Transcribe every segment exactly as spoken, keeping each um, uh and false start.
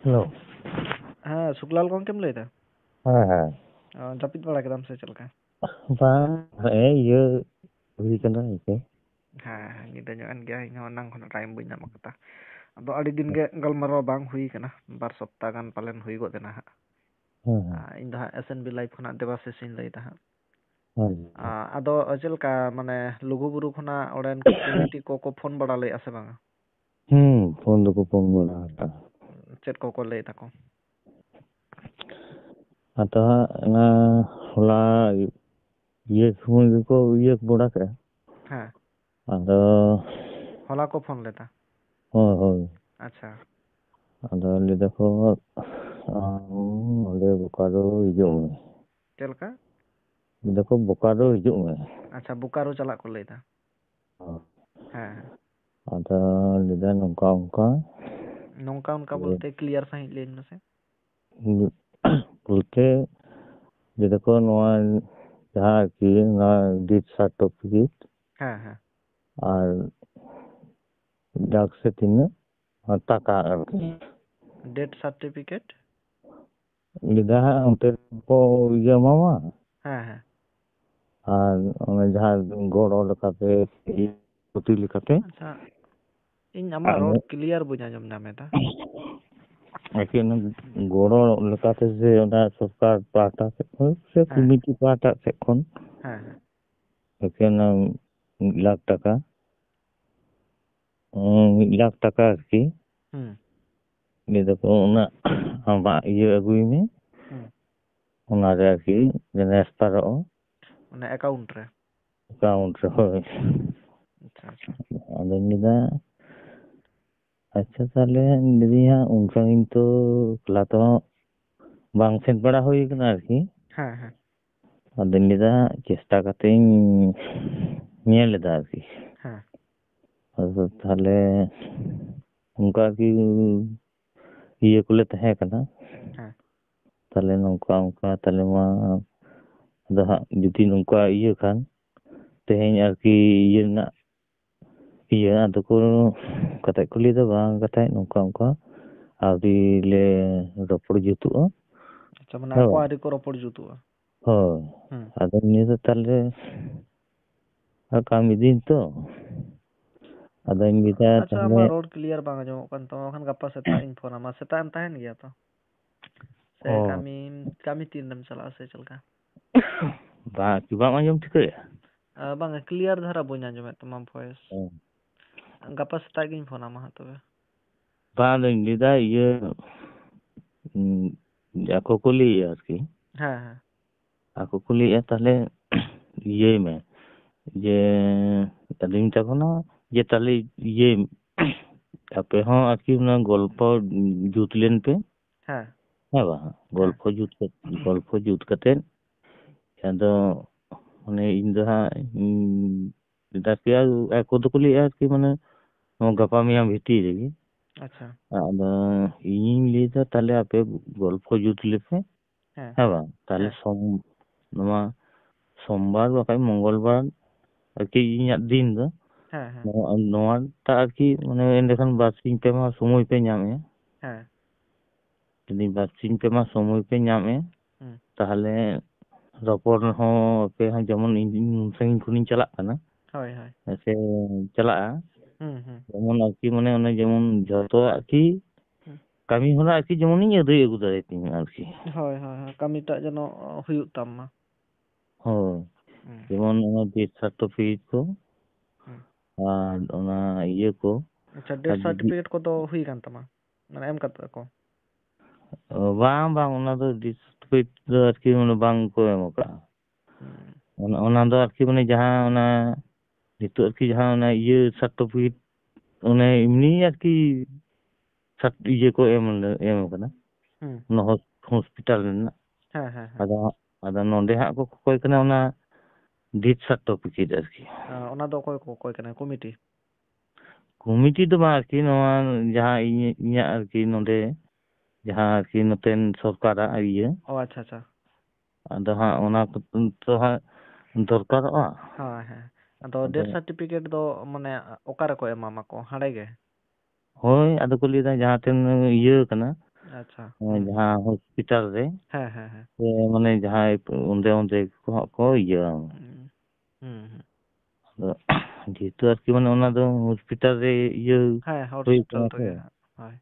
Hello. ᱦᱮᱸ, ᱥᱩᱠᱞᱟᱞ ᱜᱚᱢᱠᱮᱢ ᱞᱟᱹᱭᱫᱟ? ᱦᱮᱸ, ᱦᱮᱸ᱾ ᱚ, ᱡᱟᱹᱯᱤᱫ ᱵᱟᱲᱟ ᱠᱮᱫᱟᱢ ᱥᱮ ᱪᱮᱫ ᱞᱮᱠᱟ? ᱵᱟᱝ, ᱦᱮᱸ, ᱤᱭᱟᱹ ᱦᱩᱭ ᱠᱟᱱᱟ ᱤᱱᱠᱟᱹ᱾ ᱦᱮᱸ, ᱦᱮᱸ, ᱧᱤᱫᱟᱹ ᱧᱚᱜ ᱮᱱ ᱜᱮᱭᱟ, ᱤᱧ ᱦᱚᱸ ᱮᱱᱟᱝ ᱠᱷᱚᱱᱟᱜ ᱴᱟᱭᱤᱢ ᱵᱟᱹᱧ ᱧᱟᱢ ᱟᱠᱟᱫᱟ᱾ ᱟᱫᱚ ᱟᱹᱰᱤ ᱫᱤᱱ ᱜᱮ ᱜᱟᱞᱢᱟᱨᱟᱣ ᱵᱟᱝ ᱦᱩᱭ ᱠᱟᱱᱟ, ᱵᱟᱨ ᱥᱚᱯᱛᱟ ᱜᱟᱱ ᱯᱟᱞᱮᱱ ᱦᱩᱭ ᱜᱚᱫ ᱮᱱᱟ ᱦᱟᱸᱜ᱾ ᱦᱮᱸ, ᱦᱮᱸ᱾ ᱟᱨ ᱤᱧ ᱫᱚ ᱦᱟᱸᱜ S N B Live ᱠᱷᱚᱱᱟᱜ ᱫᱮᱵᱟᱥᱤᱥ ᱤᱧ ᱞᱟᱹᱭᱫᱟ ᱦᱟᱸᱜ᱾ ᱦᱮᱸ᱾ ᱟ-, ᱟᱫᱚ ᱪᱮᱫ ᱞᱮᱠᱟ, ᱢᱟᱱᱮ, ᱞᱩᱜᱩᱵᱩᱨᱩ ᱠᱷᱚᱱᱟᱜ ᱚᱸᱰᱮᱱ ᱠᱚ ᱠᱚᱢᱤᱴᱤ ᱠᱚᱠᱚ ᱯᱷᱳᱱ ᱵᱟᱲᱟ ᱞᱮᱫᱼᱟ ᱥᱮ ᱵᱟᱝᱟ? ᱦᱩᱸ, ᱯᱷᱳᱱ ᱫᱚᱠᱚ ᱯᱷᱳᱱ ᱵᱟᱲᱟ ᱟᱠᱟᱫᱟ᱾ ᱪᱮᱫ ᱠᱚᱠᱚ ᱞᱟᱹᱭ ᱫᱟᱠᱚ? ᱟᱫᱚ ᱦᱟᱸᱜ ᱚᱱᱟ ᱦᱚᱞᱟ ᱤᱭᱟᱹ ᱥᱚᱢᱚᱭ ᱜᱮᱠᱚ ᱤᱭᱟᱹ ᱵᱟᱲᱟ ᱠᱮᱫᱼᱟ᱾ ᱦᱮᱸ᱾ ᱟᱫᱚ ᱦᱚᱞᱟ ᱠᱚ ᱯᱷᱳᱱ ᱞᱮᱫᱟ? ᱦᱳᱭ, ᱦᱳᱭ᱾ ᱟᱪᱪᱷᱟ᱾ ᱟᱫᱚ ᱞᱟᱹᱭ ᱫᱟᱠᱚ, ᱟᱢ ᱱᱚᱰᱮ ᱵᱳᱠᱟᱨᱳ ᱦᱤᱡᱩᱜ ᱢᱮ᱾ ᱪᱮᱫ ᱞᱮᱠᱟ? ᱞᱟᱹᱭ ᱫᱟᱠᱚ, ᱵᱳᱠᱟᱨᱳ ᱦᱤᱡᱩᱜ ᱢᱮ᱾ ᱟᱪᱪᱷᱟ, ᱵᱳᱠᱟᱨᱳ ᱪᱟᱞᱟᱜ ᱠᱚ ᱞᱟᱹᱭ ᱮᱫᱟ᱾ ᱦᱳᱭ᱾ ᱦᱮᱸ, ᱦᱮᱸ᱾ ᱟᱫᱚ ᱞᱟᱹᱭ ᱫᱟ ᱱᱚᱝᱠᱟ ᱚᱱᱠᱟ᱾ ᱱᱚᱝᱠᱟ ᱚᱱᱠᱟ ᱞᱟᱹᱭ ᱵᱚᱞᱛᱮ ᱠᱞᱤᱭᱟᱨ ᱥᱟᱺᱦᱤᱡ ᱞᱟᱹᱭᱟᱹᱧ ᱢᱮᱥᱮ᱾ ᱵᱚᱞᱛᱮ ᱞᱟᱹᱭ ᱫᱟᱠᱚ ᱱᱚᱣᱟ ᱡᱟᱦᱟᱸ ᱟᱨᱠᱤ ᱱᱚᱣᱟ death certificate ᱦᱮᱸ, ᱦᱮᱸ᱾ ᱟᱨ ᱰᱟᱠ ᱥᱮ ᱛᱤᱱᱟᱹᱜ ᱴᱟᱠᱟ ᱟᱨᱠᱤ᱾ Death certificate? ᱞᱟᱹᱭ ᱫᱟ ᱦᱟᱸᱜ ᱚᱱᱛᱮ ᱠᱚ ᱤᱭᱟᱹ ᱮᱢᱟᱢᱟ᱾ ᱦᱮᱸ, ᱦᱮᱸ᱾ ᱟᱨ ᱚᱱᱮ ᱡᱟᱦᱟᱸ ᱜᱚᱲᱚ ᱞᱮᱠᱟᱛᱮ, ᱯᱩᱛᱷᱤ ᱞᱮᱠᱟᱛᱮ᱾ ᱟᱪᱪᱷᱟ, ᱤᱧ ᱟᱢᱟᱜ ᱟᱨ ᱨᱚᱲ ᱠᱞᱤᱭᱟᱨ ᱵᱟᱹᱧ ᱟᱸᱡᱚᱢ ᱧᱟᱢ ᱮᱫᱟ᱾ ᱟᱨᱠᱤ ᱚᱱᱟ ᱜᱚᱲᱚ ᱞᱮᱠᱟᱛᱮ ᱡᱮ ᱚᱱᱟ ᱥᱚᱨᱠᱟᱨ ᱯᱟᱦᱴᱟ ᱥᱮᱫ ᱠᱷᱚᱱ ᱥᱮ ᱦᱮᱸ᱾ ᱠᱚᱢᱤᱴᱤ ᱯᱟᱦᱴᱟ ᱥᱮᱫ ᱠᱷᱚᱱ ᱦᱮᱸ, ᱦᱮᱸ᱾ ᱟᱨᱠᱤ ᱚᱱᱟ ᱢᱤᱫ ᱞᱟᱠᱷ ᱴᱟᱠᱟ, ᱦᱩᱸ, ᱢᱤᱫ ᱞᱟᱠᱷ ᱴᱟᱠᱟ ᱟᱨᱠᱤ᱾ ᱦᱩᱸ᱾ ᱞᱟᱹᱭ ᱫᱟᱠᱚ ᱚᱱᱟ ᱟᱢᱟᱜ ᱤᱭᱟᱹ ᱟᱹᱜᱩᱭ ᱢᱮ᱾ ᱦᱩᱸ᱾ ᱚᱱᱟᱨᱮ ᱟᱨᱠᱤ ᱡᱮᱱᱮᱥ ᱯᱟᱨᱚᱜᱼᱟ᱾ ᱚᱱᱟ account ᱨᱮ? Account ᱨᱮ, ᱦᱳᱭ᱾ ᱟᱪᱪᱷᱟ, ᱟᱪᱪᱷᱟ᱾ ᱟᱫᱚᱧ ᱞᱟᱹᱭᱫᱟ, ᱟᱪᱪᱷᱟ, ᱛᱟᱦᱞᱮ ᱞᱟᱹᱭᱫᱟᱹᱧ ᱦᱟᱸᱜ, ᱚᱱᱠᱟ ᱜᱤᱧ ᱛᱚ ᱮᱠᱞᱟ ᱛᱚ ᱵᱟᱝ ᱥᱮᱱ ᱵᱟᱲᱟ ᱦᱩᱭ ᱠᱟᱱᱟ ᱟᱨᱠᱤ᱾ ᱦᱮᱸ, ᱦᱮᱸ᱾ ᱟᱫᱚᱧ ᱞᱟᱹᱭᱫᱟ, ᱪᱮᱥᱴᱟ ᱠᱟᱛᱮᱧ ᱧᱮᱞ ᱮᱫᱟ ᱟᱨᱠᱤ᱾ ᱦᱮᱸ᱾ ᱟᱫᱚ ᱛᱟᱦᱞᱮ ᱚᱱᱠᱟ ᱜᱮ ᱤᱭᱟᱹ ᱠᱚᱞᱮ ᱛᱟᱦᱮᱸ ᱠᱟᱱᱟ᱾ ᱦᱮᱸ᱾ ᱛᱟᱦᱞᱮ ᱱᱚᱝᱠᱟ ᱚᱱᱠᱟ ᱛᱟᱦᱞᱮ ᱢᱟ ᱟᱫᱚ ᱦᱟᱸᱜ ᱡᱩᱫᱤ ᱱᱚᱝᱠᱟ ᱤᱭᱟᱹ ᱠᱷᱟᱱ ᱛᱮᱦᱮᱧ ᱟᱨᱠᱤ ᱤᱭᱟᱹ ᱨᱮᱱᱟᱜ ᱤᱭᱟᱹ ᱟᱫᱚ ᱠᱚ ᱠᱟᱛᱷᱟ ᱠᱚ ᱞᱟᱹᱭ ᱫᱟ ᱵᱟᱝ ᱠᱟᱛᱷᱟ ᱱᱚᱝᱠᱟ ᱚᱱᱠᱟ ᱟᱹᱣᱨᱤ ᱞᱮ ᱨᱚᱯᱚᱲ ᱡᱩᱛᱩᱜᱼᱟ᱾ ᱟᱪᱪᱷᱟ, ᱢᱟᱱᱮ ᱦᱮᱸ ᱟᱠᱚ ᱵᱟᱝ? ᱟᱹᱣᱨᱤ ᱠᱚ ᱨᱚᱯᱚᱲ ᱡᱩᱛᱩᱜᱼᱟ᱾ ᱦᱳᱭ᱾ ᱦᱩᱸ᱾ ᱟᱫᱚ ᱱᱤᱭᱟᱹ ᱫᱚ ᱛᱟᱦᱞᱮ ᱟᱨ ᱠᱟᱹᱢᱤ ᱫᱤᱱ ᱛᱚ᱾ ᱟᱫᱚᱧ ᱞᱟᱹᱭᱫᱟ ᱟᱪᱪᱷᱟ, ᱛᱟᱦᱞᱮ ᱟᱢᱟᱜ ᱨᱚᱲ clear ᱵᱟᱝ ᱟᱸᱡᱚᱢᱚᱜ ᱠᱟᱱ ᱛᱟᱢᱟ, ᱵᱟᱠᱷᱟᱱ ᱜᱟᱯᱟ ᱥᱮᱛᱟᱜ ᱤᱧ ᱯᱷᱳᱱ ᱟᱢᱟ᱾ ᱥᱮᱛᱟᱜ ᱮᱢ ᱛᱟᱦᱮᱱ ᱜᱮᱭᱟ ᱛᱚ? ᱥᱮ ᱚ᱾ ᱠᱟᱹᱢᱤ, ᱠᱟᱹᱢᱤ ᱛᱤᱱ ᱨᱮᱢ ᱪᱟᱞᱟᱜᱼᱟ ᱥᱮ ᱪᱮᱫ ᱞᱮᱠᱟ? ᱵᱟᱝ, ᱪᱮᱫ ᱵᱟᱢ ᱟᱸᱡᱚᱢ ᱴᱷᱤᱠᱟᱹᱭᱮᱫᱼᱟ? ᱟ, ᱵᱟᱝᱟ, clear ᱫᱷᱟᱨᱟ ᱵᱟᱹᱧ ᱟᱸᱡᱚᱢᱮᱫ ᱛᱟᱢᱟ voice᱾ ᱚ᱾ ᱜᱟᱯᱟ ᱥᱮᱛᱟᱜ ᱜᱤᱧ ᱯᱷᱳᱱ ᱟᱢᱟ ᱦᱟᱸᱜ ᱛᱚᱵᱮ᱾ ᱵᱟᱝ, ᱟᱫᱚᱧ ᱞᱟᱹᱭᱫᱟ, ᱤᱭᱟᱹ, ᱩᱸ, ᱟᱠᱚ ᱠᱚ ᱞᱟᱹᱭᱮᱫᱼᱟ ᱟᱨᱠᱤ᱾ ᱦᱮᱸ, ᱦᱮᱸ᱾ ᱟᱠᱚ ᱠᱚ ᱞᱟᱹᱭᱮᱫᱼᱟ, ᱛᱟᱦᱞᱮ ᱤᱭᱟᱹᱭ ᱢᱮ, ᱡᱮ ᱟᱫᱚᱧ ᱢᱮᱛᱟ ᱠᱚ ᱠᱟᱱᱟ ᱡᱮ, ᱛᱟᱦᱞᱮ ᱤᱭᱟᱹᱭ, ᱟᱯᱮ ᱦᱚᱸ ᱟᱨᱠᱤ ᱚᱱᱟ ᱜᱚᱞᱯᱚ ᱡᱩᱛ ᱞᱮᱱ ᱯᱮ᱾ ᱦᱮᱸ᱾ ᱦᱮᱸ ᱵᱟᱝ? ᱦᱮᱸ᱾ ᱜᱚᱞᱯᱷᱚ ᱡᱩᱛ ᱠᱟᱛᱮ, ᱜᱚᱞᱯᱷᱚ ᱡᱩᱛ ᱠᱟᱛᱮ, ᱟᱫᱚ ᱚᱱᱮ ᱤᱧ ᱫᱚ ᱦᱟᱸᱜ, ᱤᱧ ᱞᱟᱹᱭᱫᱟ ᱠᱤ ᱟᱨ ᱟᱠᱚ ᱫᱚᱠᱚ ᱞᱟᱹᱭᱮᱫᱼᱟ ᱟᱨᱠᱤ, ᱢᱟᱱᱮ, ᱱᱚᱣᱟ ᱜᱟᱯᱟ ᱢᱮᱭᱟᱝ ᱵᱷᱤᱛᱤᱨ ᱨᱮᱜᱮ᱾ ᱟᱪᱪᱷᱟ᱾ ᱟᱫᱚ ᱤᱧᱤᱧ ᱞᱟᱹᱭᱫᱟ, ᱛᱟᱦᱞᱮ ᱟᱯᱮ ᱜᱚᱞᱯᱷᱚ ᱡᱩᱛ ᱞᱮᱯᱮ᱾ ᱦᱮᱸ᱾ ᱦᱮᱸ ᱵᱟᱝ? ᱛᱟᱦᱞᱮ ᱦᱮᱸ᱾ ᱥᱚᱢ-, ᱱᱚᱣᱟ ᱥᱳᱢᱵᱟᱨ ᱵᱟᱠᱷᱟᱡ ᱢᱚᱝᱜᱚᱞᱵᱟᱨ ᱟᱨᱠᱤ ᱤᱧᱟᱹᱜ ᱫᱤᱱ ᱫᱚ᱾ ᱦᱮᱸ, ᱦᱮᱸ᱾ ᱱᱚᱣᱟ, ᱱᱚᱣᱟᱴᱟᱜ ᱟᱨᱠᱤ, ᱢᱟᱱᱮ, ᱮᱸᱰᱮᱠᱷᱟᱱ ᱵᱟᱨᱥᱤᱧ ᱯᱮ ᱢᱟᱦᱟ ᱥᱚᱢᱚᱭ ᱯᱮ ᱧᱟᱢᱮᱜᱼᱟ᱾ ᱦᱮᱸ᱾ ᱡᱩᱫᱤ ᱵᱟᱨᱥᱤᱧ ᱯᱮ ᱢᱟᱦᱟ ᱥᱚᱢᱚᱭ ᱯᱮ ᱧᱟᱢᱮᱜᱼᱟ, ᱦᱩᱸ᱾ ᱛᱟᱦᱞᱮ ᱨᱚᱯᱚᱲ ᱦᱚᱸ ᱟᱯᱮ ᱦᱚᱸ ᱡᱮᱢᱚᱱ ᱤᱧ, ᱤᱧ ᱱᱩᱱ ᱥᱟᱺᱜᱤᱧ ᱠᱷᱚᱱᱤᱧ ᱪᱟᱞᱟᱜ ᱠᱟᱱᱟ᱾ ᱦᱳᱭ, ᱦᱳᱭ᱾ ᱦᱮᱸ ᱥᱮ, ᱪᱟᱞᱟᱜᱼᱟ᱾ ᱦᱩᱸ, ᱦᱩᱸ᱾ ᱡᱮᱢᱚᱱ ᱟᱨᱠᱤ, ᱢᱟᱱᱮ, ᱚᱱᱮ ᱡᱮᱢᱚᱱ ᱡᱷᱚᱛᱚᱣᱟᱜ ᱠᱤ ᱦᱩᱸ᱾ ᱠᱟᱹᱢᱤ ᱦᱚᱨᱟ ᱟᱨᱠᱤ ᱡᱮᱢᱚᱱᱤᱧ ᱟᱹᱫᱟᱹᱭ ᱟᱹᱜᱩ ᱫᱟᱲᱮᱭᱟᱛᱤᱧ ᱢᱟ ᱟᱨᱠᱤ᱾ ᱦᱳᱭ, ᱦᱳᱭ, ᱦᱳᱭ, ᱠᱟᱹᱢᱤᱴᱟᱜ ᱡᱮᱱᱚ ᱦᱩᱭᱩᱜ ᱛᱟᱢ ᱢᱟ᱾ ᱦᱳᱭ᱾ ᱦᱩᱸ᱾ ᱡᱮᱢᱚᱱ ᱚᱱᱟ death certificate ᱠᱚ ᱦᱩᱸ᱾ ᱟᱨ ᱚᱱᱟ ᱤᱭᱟᱹ ᱠᱚ᱾ ᱟᱪᱪᱷᱟ, ᱟᱨ death ᱡᱩᱫᱤ certificate ᱠᱚᱫᱚ ᱦᱩᱭ ᱟᱠᱟᱱ ᱛᱟᱢᱟ? ᱢᱟᱱᱮ ᱮᱢ ᱠᱟᱫ ᱠᱚ? ᱚ, ᱵᱟᱝ, ᱵᱟᱝ, ᱚᱱᱟ ᱫᱚ death certificate ᱫᱚ ᱟᱨᱠᱤ ᱢᱟᱱᱮ ᱵᱟᱝ ᱠᱚ ᱮᱢ ᱟᱠᱟᱫᱼᱟ᱾ ᱦᱩᱸ᱾ ᱚᱱᱟ, ᱚᱱᱟ ᱫᱚ ᱟᱨᱠᱤ ᱢᱟᱱᱮ ᱡᱟᱦᱟᱸ ᱚᱱᱟ ᱱᱤᱛᱚᱜ ᱟᱨᱠᱤ ᱡᱟᱦᱟᱸ ᱚᱱᱟ ᱤᱭᱟᱹ certificate, ᱚᱱᱮ ᱮᱢᱱᱤ ᱟᱨᱠᱤ ᱥᱟᱨᱴ-, ᱤᱭᱟᱹ ᱠᱚ ᱮᱢ, ᱮᱢ ᱠᱟᱱᱟ᱾ ᱦᱩᱸ᱾ ᱚᱱᱟ ᱦᱚᱥ-, hospital ᱨᱮᱱᱟᱜ᱾ ᱦᱮᱸ, ᱦᱮᱸ, ᱦᱮᱸ᱾ ᱟᱫᱚ, ᱟᱫᱚ ᱱᱚᱰᱮ ᱦᱟᱸᱜ ᱠᱚ ᱠᱚᱠᱚᱭ ᱠᱟᱱᱟ ᱚᱱᱟ death certificate ᱟᱨᱠᱤ᱾ ᱟᱸ, ᱚᱱᱟ ᱫᱚ ᱚᱠᱚᱭ ᱠᱚ ᱠᱚᱠᱚᱭ ᱠᱟᱱᱟ? ᱠᱚᱢᱤᱴᱤ? ᱠᱚᱢᱤᱴᱤ ᱫᱚ ᱵᱟᱝ ᱟᱨᱠᱤ, ᱱᱚᱣᱟ ᱡᱟᱦᱟᱸ ᱤᱧ, ᱤᱧᱟᱹᱜ ᱟᱨᱠᱤ ᱱᱚᱰᱮ ᱡᱟᱦᱟᱸ ᱟᱨᱠᱤ ᱱᱚᱛᱮᱱ ᱥᱚᱨᱠᱟᱨᱟᱜ ᱤᱭᱟᱹ᱾ ᱚ, ᱟᱪᱪᱷᱟ, ᱟᱪᱪᱷᱟ᱾ ᱟᱫᱚ ᱦᱟᱸᱜ ᱚᱱᱟ ᱠᱚ ᱛᱚ ᱦᱟᱸᱜ ᱫᱚᱨᱠᱟᱨᱚᱜᱼᱟ᱾ ᱦᱳᱭ, ᱦᱮᱸ᱾ ᱟᱫᱚ ᱟᱫᱚ death certificate ᱫᱚ ᱢᱟᱱᱮ ᱚᱠᱟ ᱨᱮᱠᱚ ᱮᱢᱟᱢᱟ ᱠᱚ? ᱦᱟᱸᱰᱮ ᱜᱮ? ᱦᱳᱭ, ᱟᱫᱚ ᱠᱚ ᱞᱟᱹᱭᱫᱟ ᱡᱟᱦᱟᱸ ᱴᱷᱮᱱ ᱤᱭᱟᱹ ᱠᱟᱱᱟ, ᱟᱪᱪᱷᱟ᱾ ᱦᱮᱸ, ᱦᱩᱸ᱾ ᱡᱟᱦᱟᱸ ᱦᱚᱥᱯᱤᱴᱟᱞ ᱨᱮ, ᱦᱮᱸ, ᱦᱮᱸ, ᱦᱮᱸ᱾ ᱥᱮ ᱢᱟᱱᱮ ᱡᱟᱦᱟᱸᱭ ᱚᱸᱰᱮ, ᱚᱸᱰᱮ ᱠᱚ ᱦᱟᱸᱜ ᱠᱚ ᱤᱭᱟᱹ᱾ ᱦᱩᱸ, ᱦᱩᱸ, ᱦᱩᱸ᱾ ᱟᱫᱚ ᱡᱮᱦᱮᱛᱩ ᱟᱨᱠᱤ ᱢᱟᱱᱮ ᱚᱱᱟ ᱫᱚ ᱦᱚᱥᱯᱤᱴᱟᱞ ᱨᱮ ᱤᱭᱟᱹ ᱦᱮᱸ, ᱦᱩᱭᱩᱜ ᱦᱚᱥᱯᱤᱴᱟᱞ ᱠᱟᱱᱟ ᱥᱮ᱾ ᱨᱮᱜᱮ ᱦᱟᱸᱜ, ᱦᱳᱭ᱾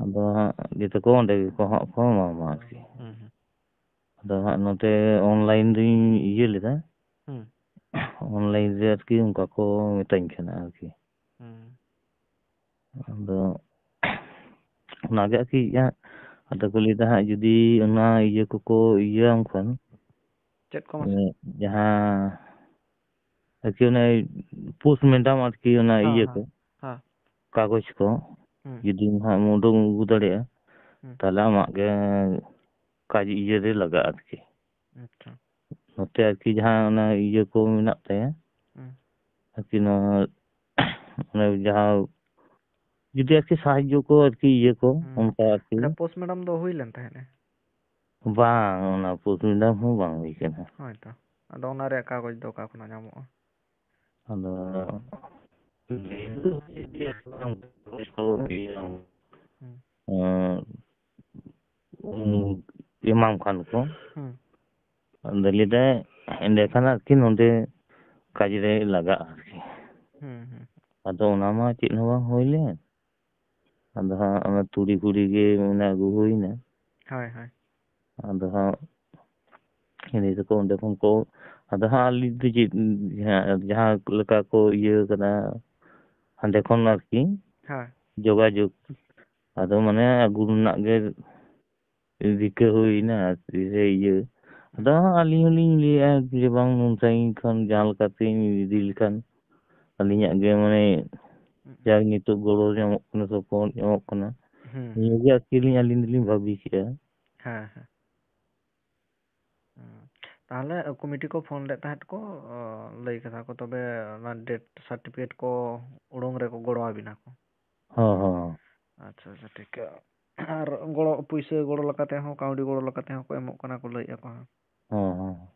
ᱟᱫᱚ ᱦᱟᱸᱜ ᱡᱚᱛᱚ ᱠᱚ ᱚᱸᱰᱮ ᱜᱮᱠᱚ ᱦᱟᱸᱜ ᱠᱚ ᱮᱢᱟᱢᱟ ᱟᱨᱠᱤ᱾ ᱦᱩᱸ, ᱦᱩᱸ᱾ ᱟᱫᱚ ᱦᱟᱸᱜ ᱱᱚᱛᱮ online ᱨᱤᱧ ᱤᱭᱟᱹ ᱞᱮᱫᱟ᱾ ᱦᱩᱸ᱾ Online ᱨᱮ ᱟᱨᱠᱤ ᱚᱱᱠᱟ ᱠᱚ ᱢᱮᱛᱟᱹᱧ ᱠᱟᱱᱟ ᱟᱨᱠᱤ᱾ ᱦᱩᱸ᱾ ᱟᱫᱚ ᱚᱱᱟᱜᱮ ᱟᱨᱠᱤ ᱦᱟᱸᱜ, ᱟᱫᱚ ᱠᱚ ᱞᱟᱹᱭᱫᱟ ᱦᱟᱸᱜ ᱡᱩᱫᱤ ᱚᱱᱟ ᱤᱭᱟᱹ ᱠᱚᱠᱚ ᱤᱭᱟᱹᱣᱟᱢ ᱠᱷᱟᱱ, ᱪᱮᱫ ᱠᱚ ᱢᱟᱥᱮ? ᱮ, ᱡᱟᱦᱟᱸ ᱟᱨᱠᱤ ᱚᱱᱮ post madam ᱟᱨᱠᱤ ᱚᱱᱟ ᱦᱮᱸ, ᱤᱭᱟᱹ ᱦᱮᱸ, ᱠᱚ, ᱦᱮᱸ᱾ ᱠᱟᱜᱚᱡᱽ ᱠᱚ, ᱦᱩᱸ᱾ ᱡᱩᱫᱤᱢ ᱦᱟᱸᱜ ᱮᱢ ᱩᱰᱩᱝ ᱟᱹᱜᱩ ᱫᱟᱲᱮᱭᱟᱜᱼᱟ, ᱦᱩᱸ᱾ ᱛᱟᱦᱞᱮ ᱟᱢᱟᱜ ᱜᱮ ᱠᱟᱡᱽ ᱤᱭᱟᱹ ᱨᱮ ᱞᱟᱜᱟᱜᱼᱟ ᱟᱨᱠᱤ᱾ ᱟᱪᱪᱷᱟ᱾ ᱱᱚᱛᱮ ᱟᱨᱠᱤ ᱡᱟᱦᱟᱸ ᱚᱱᱟ ᱤᱭᱟᱹ ᱠᱚ ᱢᱮᱱᱟᱜ ᱛᱟᱭᱟ, ᱦᱩᱸ᱾ ᱟᱨᱠᱤ ᱱᱚᱣᱟ, ᱚᱱᱮ ᱡᱟᱦᱟᱸ ᱡᱩᱫᱤ ᱟᱨᱠᱤ ᱥᱟᱦᱟᱡᱽᱡᱚ ᱠᱚ ᱟᱨᱠᱤ ᱤᱭᱟᱹ ᱠᱚ, ᱦᱩᱸ᱾ ᱚᱱᱠᱟ ᱟᱨᱠᱤ᱾ ᱟᱪᱪᱷᱟ, post madam ᱫᱚ ᱦᱩᱭ ᱞᱮᱱ ᱛᱟᱦᱮᱸᱫ ᱮ? ᱵᱟᱝ, ᱚᱱᱟ post madam ᱦᱚᱸ ᱵᱟᱝ ᱦᱩᱭ ᱠᱟᱱᱟ᱾ ᱦᱳᱭ ᱛᱚ᱾ ᱟᱫᱚ ᱚᱱᱟ ᱨᱮᱭᱟᱜ ᱠᱟᱜᱚᱡᱽ ᱫᱚ ᱚᱠᱟ ᱠᱷᱚᱱᱟᱜ ᱧᱟᱢᱚᱜᱼᱟ? ᱟᱫᱚ ᱦᱩᱸ᱾ ᱞᱟᱹᱭ ᱫᱚ ᱪᱮᱫ ᱜᱮ ᱵᱟᱝ, ᱠᱟᱜᱚᱡᱽ ᱠᱚ ᱤᱭᱟᱹ, ᱦᱩᱸ᱾ ᱮᱸ, ᱮᱢᱟᱢ ᱠᱷᱟᱱ ᱠᱚ᱾ ᱦᱩᱸ᱾ ᱟᱫᱚ ᱞᱟᱹᱭ ᱫᱟᱭ, ᱮᱸᱰᱮᱠᱷᱟᱱ ᱟᱨᱠᱤ ᱱᱚᱰᱮ ᱠᱟᱡᱽ ᱨᱮ ᱞᱟᱜᱟᱜᱼᱟ ᱟᱨᱠᱤ᱾ ᱦᱩᱸ, ᱦᱩᱸ᱾ ᱟᱫᱚ ᱚᱱᱟ ᱢᱟ ᱪᱮᱫ ᱦᱚᱸ ᱵᱟᱝ ᱦᱩᱭ ᱞᱮᱱ᱾ ᱟᱫᱚ ᱦᱟᱸᱜ ᱚᱱᱟ ᱛᱩᱲᱤ ᱯᱷᱩᱲᱤ ᱜᱮ ᱢᱟᱱᱮ ᱟᱹᱜᱩ ᱦᱩᱭᱱᱟ᱾ ᱦᱳᱭ, ᱦᱳᱭ᱾ ᱟᱫᱚ ᱦᱟᱸᱜ ᱤᱱᱟᱹ ᱛᱮᱠᱚ ᱚᱸᱰᱮ ᱠᱷᱚᱱ ᱠᱚ, ᱟᱫᱚ ᱦᱟᱸᱜ ᱟᱹᱞᱤᱧ ᱫᱚ ᱪᱮᱫ, ᱡᱟᱦᱟᱸ, ᱡᱟᱦᱟᱸ ᱞᱮᱠᱟ ᱠᱚ ᱤᱭᱟᱹ ᱠᱟᱫᱟ, ᱦᱟᱸᱰᱮ ᱠᱷᱚᱱ ᱟᱨᱠᱤ ᱦᱳᱭ᱾ ᱡᱳᱜᱟᱡᱳᱜᱽ, ᱟᱫᱚ ᱢᱟᱱᱮ ᱟᱹᱜᱩ ᱨᱮᱱᱟᱜ ᱜᱮ ᱨᱤᱠᱟᱹ ᱦᱩᱭᱱᱟ ᱟᱨᱠᱤ, ᱥᱮ ᱤᱭᱟᱹ᱾ ᱟᱫᱚ ᱦᱟᱸᱜ ᱟᱹᱞᱤᱧ ᱦᱚᱸᱞᱤᱧ ᱞᱟᱹᱭᱮᱫᱼᱟ ᱡᱮ ᱵᱟᱝ ᱱᱩᱱ ᱥᱟᱺᱜᱤᱧ ᱠᱷᱚᱱ ᱡᱟᱦᱟᱸ ᱞᱮᱠᱟᱛᱤᱧ ᱤᱫᱤ ᱞᱮᱠᱷᱟᱱ ᱟᱹᱞᱤᱧᱟᱜ ᱜᱮ ᱢᱟᱱᱮ ᱦᱩᱸ᱾ ᱡᱟ ᱱᱤᱛᱚᱜ ᱜᱚᱲᱚ ᱧᱟᱢᱚᱜ ᱠᱟᱱᱟ, support ᱧᱟᱢᱚᱜ ᱠᱟᱱᱟ, ᱦᱩᱸ, ᱱᱤᱭᱟᱹ ᱦᱩᱸ᱾ ᱜᱮ ᱟᱨᱠᱤ ᱟᱹᱞᱤᱧ, ᱟᱹᱞᱤᱧ ᱫᱚᱞᱤᱧ ᱵᱷᱟᱹᱵᱤ ᱠᱮᱜᱼᱟ᱾ ᱦᱮᱸ, ᱦᱮᱸ᱾ ᱦᱩᱸ᱾ ᱛᱟᱦᱞᱮ ᱠᱚᱢᱤᱴᱤ ᱠᱚ ᱯᱷᱳᱱ ᱞᱮᱫ ᱛᱟᱦᱮᱸᱫ ᱠᱚ, ᱚ, ᱞᱟᱹᱭ ᱠᱟᱫᱟ ᱠᱚ, ᱛᱚᱵᱮ ᱚᱱᱟ death certificate ᱠᱚ ᱩᱰᱩᱝ ᱨᱮᱠᱚ ᱜᱚᱲᱚ ᱟᱵᱤᱱᱟ ᱠᱚ᱾ ᱦᱚᱸ, ᱦᱚᱸ, ᱦᱚᱸ᱾ ᱟᱪᱪᱷᱟ, ᱟᱪᱪᱷᱟ, ᱴᱷᱤᱠ ᱜᱮᱭᱟ᱾ ᱟᱨ ᱜᱚᱲᱚ, ᱯᱩᱭᱥᱟᱹ ᱜᱚᱲᱚ ᱞᱮᱠᱟᱛᱮ ᱦᱚᱸ, ᱠᱟᱹᱣᱰᱤ ᱜᱚᱲᱚ ᱞᱮᱠᱟᱛᱮ ᱦᱚᱸ ᱠᱚ ᱮᱢᱚᱜ ᱠᱟᱱᱟ ᱠᱚ, ᱞᱟᱹᱭᱮᱫᱼᱟ ᱠᱚ ᱦᱟᱸᱜ᱾ ᱦᱚᱸ, ᱦᱚᱸ᱾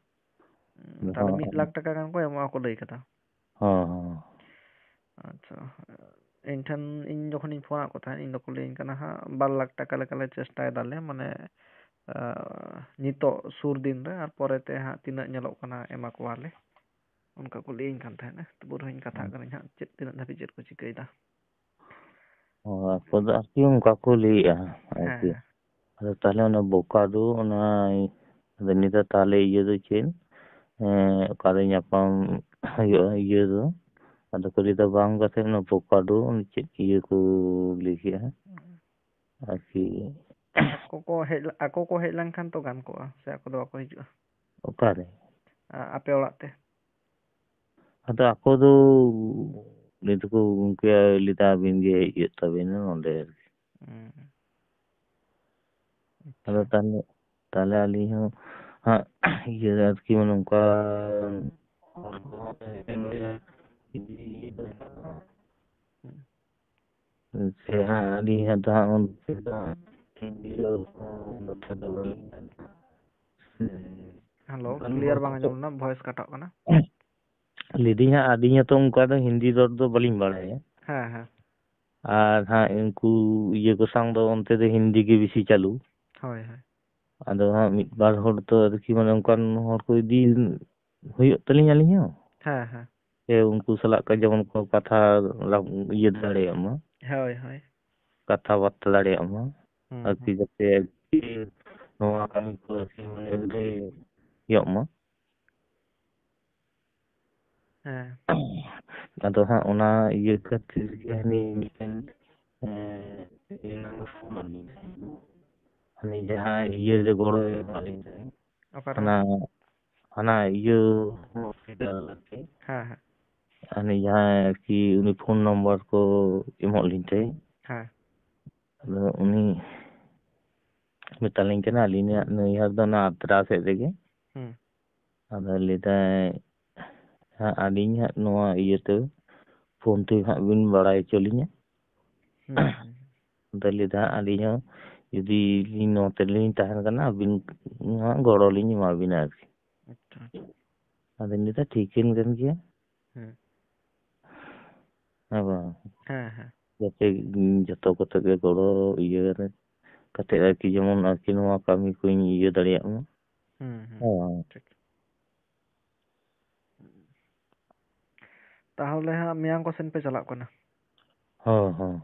ᱦᱩᱸ, ᱟᱫᱚ ᱛᱟᱦᱞᱮ ᱦᱟᱸᱜ ᱢᱤᱫ ᱞᱟᱠᱷ ᱴᱟᱠᱟ ᱜᱟᱱ ᱠᱚ ᱮᱢᱚᱜᱼᱟ ᱠᱚ, ᱞᱟᱹᱭ ᱠᱟᱫᱟ᱾ ᱦᱚᱸ, ᱦᱚᱸ᱾ ᱟᱪᱪᱷᱟ᱾ ᱤᱧ ᱴᱷᱮᱱ, ᱤᱧ ᱡᱚᱠᱷᱚᱱᱤᱧ ᱯᱷᱳᱱᱟᱫ ᱠᱚ ᱛᱟᱦᱮᱸᱫ, ᱤᱧ ᱫᱚᱠᱚ ᱞᱟᱹᱭᱟᱹᱧ ᱠᱟᱱᱟ ᱦᱟᱸᱜ, ᱵᱟᱨ ᱞᱟᱠᱷ ᱴᱟᱠᱟ ᱞᱮᱠᱟᱞᱮ ᱪᱮᱥᱴᱟᱭ ᱫᱟᱞᱮ, ᱢᱟᱱᱮ, ᱟᱸ, ᱱᱤᱛᱚᱜ ᱥᱩᱨ ᱫᱤᱱ ᱨᱮ, ᱟᱨ ᱯᱚᱨᱮᱛᱮ ᱦᱟᱸᱜ ᱛᱤᱱᱟᱹᱜ ᱧᱮᱞᱚᱜ ᱠᱟᱱᱟ, ᱮᱢᱟ ᱠᱚᱣᱟᱞᱮ᱾ ᱚᱱᱠᱟ ᱠᱚ ᱞᱟᱹᱭᱟᱹᱧ ᱠᱟᱱ ᱛᱟᱦᱮᱸᱫ᱾ ᱛᱚᱵᱩ ᱨᱮᱦᱚᱸᱧ ᱠᱟᱛᱷᱟᱜ ᱠᱟᱹᱱᱟᱹᱧ ᱦᱟᱸᱜ, ᱪᱮᱫ, ᱛᱤᱱᱟᱹᱜ ᱫᱷᱟᱹᱵᱤᱡ ᱪᱮᱫ ᱠᱚ ᱪᱤᱠᱟᱹᱭᱮᱫᱟ᱾ ᱚ, ᱟᱠᱚ ᱫᱚ ᱟᱨᱠᱤ ᱚᱱᱠᱟ ᱠᱚ ᱞᱟᱹᱭᱮᱜᱼᱟ ᱦᱮᱸ, ᱟᱨᱠᱤ᱾ ᱦᱮᱸ᱾ ᱟᱫᱚ ᱛᱟᱦᱚᱞᱮ ᱚᱱᱟ ᱵᱳᱠᱟᱨᱳ, ᱚᱱᱟ, ᱟᱫᱚ ᱱᱤᱛ ᱫᱚ ᱛᱟᱦᱚᱞᱮ ᱤᱭᱟᱹ ᱫᱚ ᱪᱮᱫ? ᱮᱸ, ᱚᱠᱟᱨᱮ ᱧᱟᱯᱟᱢ ᱦᱩᱭᱩᱜᱼᱟ ᱤᱭᱟᱹ ᱫᱚ? ᱟᱫᱚ ᱠᱚ ᱞᱟᱹᱭ ᱫᱟ, "ᱵᱟᱝ ᱠᱟᱛᱮ ᱚᱱᱟ ᱵᱳᱠᱟᱨᱳ ᱪᱮᱫ ᱤᱭᱟᱹ ᱠᱚ ᱞᱟᱹᱭ ᱠᱮᱜᱼᱟ?" ᱟᱨᱠᱤ ᱟᱠᱚ ᱠᱚ ᱦᱮᱡ, ᱟᱠᱚ ᱠᱚ ᱦᱮᱡ ᱞᱮᱱᱠᱷᱟᱱ ᱛᱚ ᱜᱟᱱ ᱠᱚᱜᱼᱟ, ᱥᱮ ᱟᱠᱚ ᱫᱚ ᱵᱟᱠᱚ ᱦᱤᱡᱩᱜᱼᱟ? ᱚᱠᱟᱨᱮ? ᱟ-, ᱟᱯᱮ ᱚᱲᱟᱜ ᱛᱮ᱾ ᱟᱫᱚ ᱟᱠᱚ ᱫᱚ ᱞᱟᱹᱭ ᱫᱟᱠᱚ, "ᱜᱚᱢᱠᱮ ᱞᱟᱹᱭ ᱫᱟ ᱟᱹᱵᱤᱱ ᱜᱮ ᱦᱮᱡ ᱦᱩᱭᱩᱜ ᱛᱟᱵᱤᱱᱟ ᱱᱚᱰᱮ ᱟᱨᱠᱤ᱾" ᱦᱩᱸ᱾ ᱟᱫᱚ ᱟᱪᱪᱷᱟ᱾ ᱛᱟᱦᱞᱮ, ᱛᱟᱦᱞᱮ ᱟᱹᱞᱤᱧ ᱦᱚᱸ ᱦᱟᱸᱜ ᱤᱭᱟᱹ ᱟᱨᱠᱤ ᱢᱟᱱᱮ ᱚᱱᱠᱟ ᱦᱚᱲ ᱠᱚᱦᱚᱸ ᱛᱟᱦᱮᱸ ᱠᱟᱱ ᱜᱮᱭᱟ, ᱡᱩᱫᱤ ᱤᱭᱟᱹ ᱠᱚ ᱦᱮᱱᱟᱜᱼᱟ᱾ ᱦᱩᱸ᱾ ᱥᱮ ᱦᱟᱸᱜ ᱟᱹᱞᱤᱧ ᱦᱟᱸᱜ ᱫᱚ ᱦᱟᱸᱜ ᱩᱱ ᱛᱮᱫᱚ ᱦᱤᱱᱫᱤ ᱨᱚᱲ ᱠᱚ ᱱᱚᱛᱮ ᱫᱚ ᱵᱟᱹᱞᱤᱧ ᱫᱟᱲᱮᱭᱟᱜᱼᱟ᱾ ᱦᱮᱞᱳ, ᱚᱱᱠᱟᱱ ᱠᱞᱤᱭᱟᱨ ᱦᱚᱲ ᱵᱟᱝ ᱠᱚ ᱟᱸᱡᱚᱢ ᱞᱮᱱᱟ, ᱵᱷᱚᱭᱮᱥ ᱠᱟᱴᱚᱜ ᱠᱟᱱᱟ᱾ ᱞᱟᱹᱭᱫᱟᱹᱧ ᱦᱟᱸᱜ, ᱟᱹᱞᱤᱧ ᱦᱚᱸᱛᱚ ᱚᱱᱠᱟ ᱫᱚ ᱦᱤᱱᱫᱤ ᱨᱚᱲ ᱫᱚ ᱵᱟᱹᱞᱤᱧ ᱵᱟᱲᱟᱭᱟ᱾ ᱦᱮᱸ, ᱦᱮᱸ᱾ ᱟᱨ ᱦᱟᱸᱜ ᱩᱱᱠᱩ ᱤᱭᱟᱹ ᱠᱚ ᱥᱟᱶ ᱫᱚ ᱚᱱᱛᱮ ᱫᱚ ᱦᱤᱱᱫᱤ ᱜᱮ ᱵᱮᱥᱤ ᱪᱟᱹᱞᱩ᱾ ᱦᱳᱭ, ᱦᱳᱭ᱾ ᱟᱫᱚ ᱦᱟᱸᱜ ᱢᱤᱫ ᱵᱟᱨ ᱦᱚᱲ ᱫᱚ ᱟᱨᱠᱤ ᱢᱟᱱᱮ ᱚᱱᱠᱟᱱ ᱦᱚᱲ ᱠᱚ ᱤᱫᱤ ᱦᱩᱭᱩᱜ ᱛᱟᱹᱞᱤᱧ ᱟᱹᱞᱤᱧ ᱦᱚᱸ᱾ ᱦᱮᱸ, ᱦᱮᱸ᱾ ᱥᱮ ᱩᱱᱠᱩ ᱥᱟᱞᱟᱜ ᱠᱚ ᱡᱮᱢᱚᱱ ᱠᱚ ᱠᱟᱛᱷᱟ ᱨᱟ-, ᱤᱭᱟᱹ ᱫᱟᱲᱮᱭᱟᱜ ᱢᱟ᱾ ᱦᱳᱭ, ᱦᱳᱭ᱾ ᱠᱟᱛᱷᱟ ᱵᱟᱨᱛᱟ ᱫᱟᱲᱮᱭᱟᱜ ᱢᱟ᱾ ᱦᱩᱸ, ᱟᱨᱠᱤ ᱦᱩᱸ᱾ ᱡᱟᱛᱮ ᱟᱨᱠᱤ ᱱᱚᱣᱟ ᱠᱟᱹᱢᱤ ᱠᱚ ᱟᱨᱠᱤ ᱢᱟᱱᱮ ᱦᱩᱭᱩᱜ ᱢᱟ᱾ ᱦᱮᱸ᱾ ᱟᱫᱚ ᱦᱟᱸᱜ ᱚᱱᱟ ᱤᱭᱟᱹ ᱠᱷᱟᱹᱛᱤᱨ ᱜᱮ ᱦᱟᱹᱱᱤ ᱢᱤᱫᱴᱮᱱ, ᱮᱸ, ᱤᱭᱟᱹ ᱱᱟᱢᱵᱟᱨ ᱯᱷᱳᱱ ᱟᱹᱞᱤᱧ ᱛᱟᱦᱮᱸᱫ᱾ ᱦᱟᱹᱱᱤ ᱡᱟᱦᱟᱸᱭ ᱤᱭᱟᱹ ᱨᱮ ᱜᱚᱲᱚᱭ ᱮᱢᱟᱜ ᱞᱤᱧ ᱛᱟᱦᱮᱸᱫ᱾ ᱚᱠᱟᱨᱮ? ᱦᱟᱱᱟ, ᱦᱟᱱᱟ ᱤᱭᱟᱹ ᱦᱚᱥᱯᱤᱴᱟᱞ ᱟᱨᱠᱤ᱾ ᱦᱮᱸ, ᱦᱮᱸ᱾ ᱦᱟᱹᱱᱤ ᱡᱟᱦᱟᱸᱭ ᱟᱨᱠᱤ ᱩᱱᱤ ᱯᱷᱳᱱ ᱱᱟᱢᱵᱟᱨ ᱠᱚ ᱮᱢᱚᱜ ᱞᱤᱧ ᱛᱟᱦᱮᱸᱫ᱾ ᱦᱮᱸ᱾ ᱟᱫᱚ ᱩᱱᱤ ᱢᱮᱛᱟᱞᱤᱧ ᱠᱟᱱᱟ, ᱟᱹᱞᱤᱧᱟᱜ ᱱᱟᱹᱭᱦᱟᱹᱨ ᱫᱚ ᱚᱱᱟ ᱟᱛᱨᱟ ᱥᱮᱫ ᱨᱮᱜᱮ᱾ ᱦᱩᱸ᱾ ᱟᱫᱚ ᱞᱟᱹᱭᱫᱟᱭ, "ᱦᱟᱸᱜ ᱟᱹᱞᱤᱧ ᱦᱟᱸᱜ ᱱᱚᱣᱟ ᱤᱭᱟᱹᱛᱮ ᱯᱷᱳᱱ ᱛᱮ ᱦᱟᱸᱜ ᱵᱤᱱ ᱵᱟᱲᱟᱭ ᱦᱚᱪᱚ ᱞᱤᱧᱟ᱾" ᱦᱩᱸ, ᱦᱩᱸ᱾ ᱟᱫᱚ ᱞᱟᱹᱭᱫᱟ, "ᱦᱟᱸᱜ ᱟᱹᱞᱤᱧ ᱦᱚᱸ ᱡᱩᱫᱤ ᱞᱤᱧ ᱱᱚᱛᱮ ᱨᱮᱞᱤᱧ ᱛᱟᱦᱮᱱ ᱠᱟᱱᱟ, ᱟᱹᱵᱤᱱ ᱦᱟᱸᱜ ᱜᱚᱲᱚ ᱞᱤᱧ ᱮᱢᱟ ᱵᱤᱱᱟ ᱟᱨᱠᱤ᱾" ᱟᱪᱪᱷᱟ, ᱟᱪᱪᱷᱟ᱾ ᱟᱫᱚᱧ ᱞᱟᱹᱭᱫᱟ, "ᱴᱷᱤᱠᱟᱹᱱ ᱠᱟᱱ ᱜᱮᱭᱟ᱾" ᱦᱩᱸ᱾ ᱦᱮᱸ ᱵᱟᱝ? ᱦᱮᱸ, ᱦᱮᱸ᱾ ᱡᱟᱛᱮ, ᱩᱸ, ᱡᱚᱛᱚ ᱠᱚᱛᱮ ᱜᱮ ᱜᱚᱲᱚ ᱤᱭᱟᱹ ᱨᱮ ᱠᱟᱛᱮ ᱟᱨᱠᱤ, ᱡᱮᱢᱚᱱ ᱟᱨᱠᱤ ᱱᱚᱣᱟ ᱠᱟᱹᱢᱤ ᱠᱚᱧ ᱤᱭᱟᱹ ᱫᱟᱲᱮᱭᱟᱜ ᱢᱟ᱾ ᱦᱩᱸ, ᱦᱩᱸ᱾ ᱦᱮᱸ᱾ ᱴᱷᱤᱠ᱾ ᱛᱟᱦᱚᱞᱮ ᱦᱟᱸᱜ ᱢᱮᱭᱟᱝ ᱠᱚ ᱥᱮᱱ ᱯᱮ ᱪᱟᱞᱟᱜ ᱠᱟᱱᱟ? ᱦᱚᱸ, ᱦᱚᱸ᱾